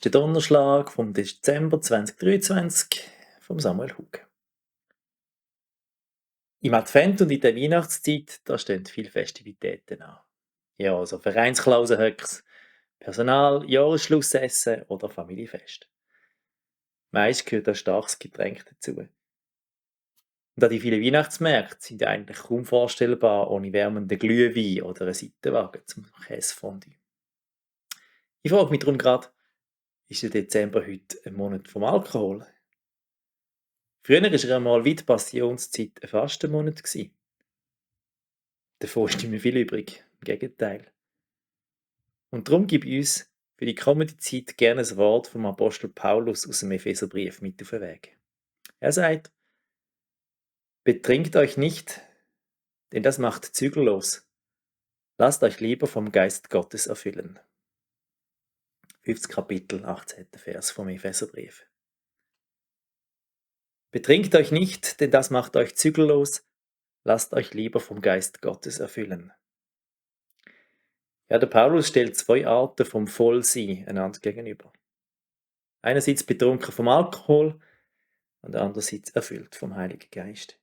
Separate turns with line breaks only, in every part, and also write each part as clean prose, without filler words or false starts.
Der Donnerschlag vom Dezember 2023 vom Samuel Hug. Im Advent und in der Weihnachtszeit, da stehen viele Festivitäten an. Ja, also Vereinsklausenhöcks, Personal, Jahresschlussessen oder Familienfest. Meist gehört ein starkes Getränk dazu. Und auch die vielen Weihnachtsmärkte sind eigentlich kaum vorstellbar ohne wärmenden Glühwein oder einen Seitenwagen zum Käsefondue. Ich frage mich darum gerade, ist der Dezember heute ein Monat vom Alkohol? Früher war er einmal wie die Passionszeit ein Fastenmonat. Davon ist nicht mehr viel übrig. Im Gegenteil. Und darum gebe ich uns für die kommende Zeit gerne ein Wort vom Apostel Paulus aus dem Epheserbrief mit auf den Weg. Er sagt: Betrinkt euch nicht, denn das macht zügellos. Lasst euch lieber vom Geist Gottes erfüllen. 5. Kapitel, 18. Vers vom Epheserbrief. Betrinkt euch nicht, denn das macht euch zügellos. Lasst euch lieber vom Geist Gottes erfüllen. Ja, der Paulus stellt zwei Arten vom Vollsein einander gegenüber. Einerseits betrunken vom Alkohol und andererseits erfüllt vom Heiligen Geist.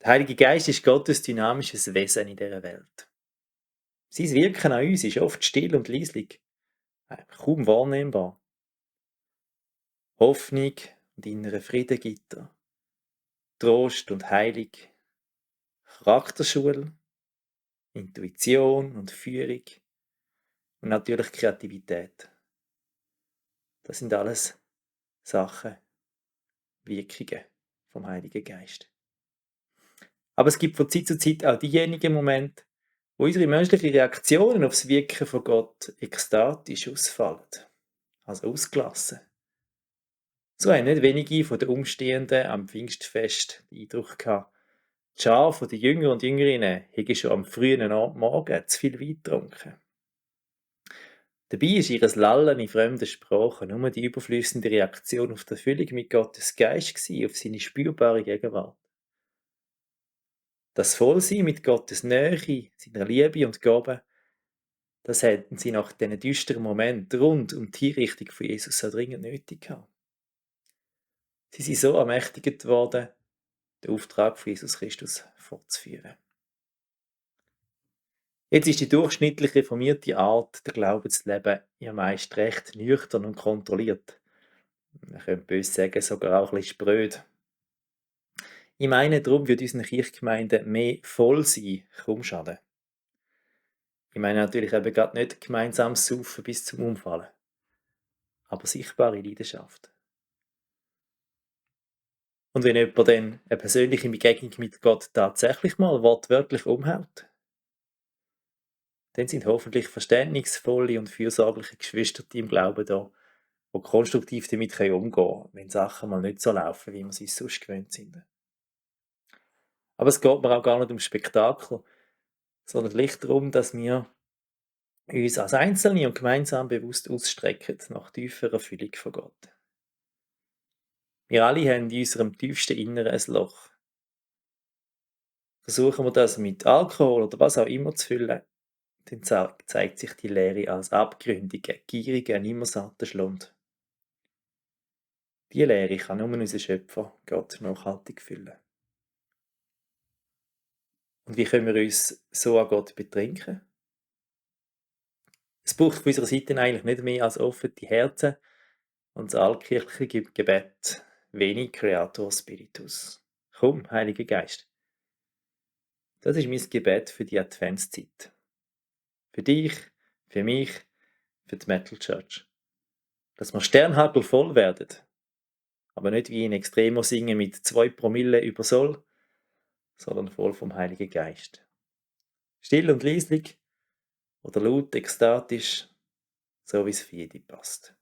Der Heilige Geist ist Gottes dynamisches Wesen in dieser Welt. Sein Wirken an uns ist oft still und leislich, kaum wahrnehmbar. Hoffnung und innerer Frieden gibt er. Trost und Heilung, Charakterschule, Intuition und Führung und natürlich Kreativität. Das sind alles Sachen, Wirkungen vom Heiligen Geist. Aber es gibt von Zeit zu Zeit auch diejenigen Momente, wo unsere menschlichen Reaktionen auf das Wirken von Gott ekstatisch ausfallen, also ausgelassen. So haben nicht wenige von den Umstehenden am Pfingstfest den Eindruck gehabt, die Schar der Jünger und Jüngerinnen hätte schon am frühen Morgen zu viel Wein getrunken. Dabei ist ihr Lallen in fremden Sprachen nur die überflüssende Reaktion auf die Erfüllung mit Gottes Geist gewesen, auf seine spürbare Gegenwart. Das Vollsein mit Gottes Nähe, seiner Liebe und Gabe, das hätten sie nach diesen düsteren Momenten rund um die Hinrichtung von Jesus so dringend nötig gehabt. Sie sind so ermächtigt worden, den Auftrag von Jesus Christus fortzuführen. Jetzt ist die durchschnittlich reformierte Art, den Glauben zu leben, ja meist recht nüchtern und kontrolliert. Man könnte böse sagen, sogar auch ein bisschen spröd. Ich meine, darum wird unseren Kirchgemeinden mehr Vollsein kaum schaden. Ich meine natürlich eben gerade nicht gemeinsames Saufen bis zum Umfallen, aber sichtbare Leidenschaft. Und wenn jemand dann eine persönliche Begegnung mit Gott tatsächlich mal wortwörtlich umhaut, dann sind hoffentlich verständnisvolle und fürsorgliche Geschwister im Glauben da, die konstruktiv damit umgehen können, wenn Sachen mal nicht so laufen, wie wir sie sonst gewöhnt sind. Aber es geht mir auch gar nicht um Spektakel, sondern schlicht darum, dass wir uns als Einzelne und gemeinsam bewusst ausstrecken nach tieferer Erfüllung von Gott. Wir alle haben in unserem tiefsten Inneren ein Loch. Versuchen wir das mit Alkohol oder was auch immer zu füllen, dann zeigt sich die Leere als abgründiger, gieriger, nimmersatter Schlund. Diese Leere kann nur unser Schöpfer, Gott, nachhaltig füllen. Und wie können wir uns so an Gott betrinken? Es braucht von unserer Seite eigentlich nicht mehr als offene Herzen und das allkirchliche Gebet. Veni Creator Spiritus. Komm, Heiliger Geist. Das ist mein Gebet für die Adventszeit. Für dich, für mich, für die Metal Church. Dass wir Sternhagel voll werden. Aber nicht wie in Extremo singen mit 2 Promille über Soll, sondern voll vom Heiligen Geist. Still und leislich oder laut ekstatisch, so wie es für jede passt.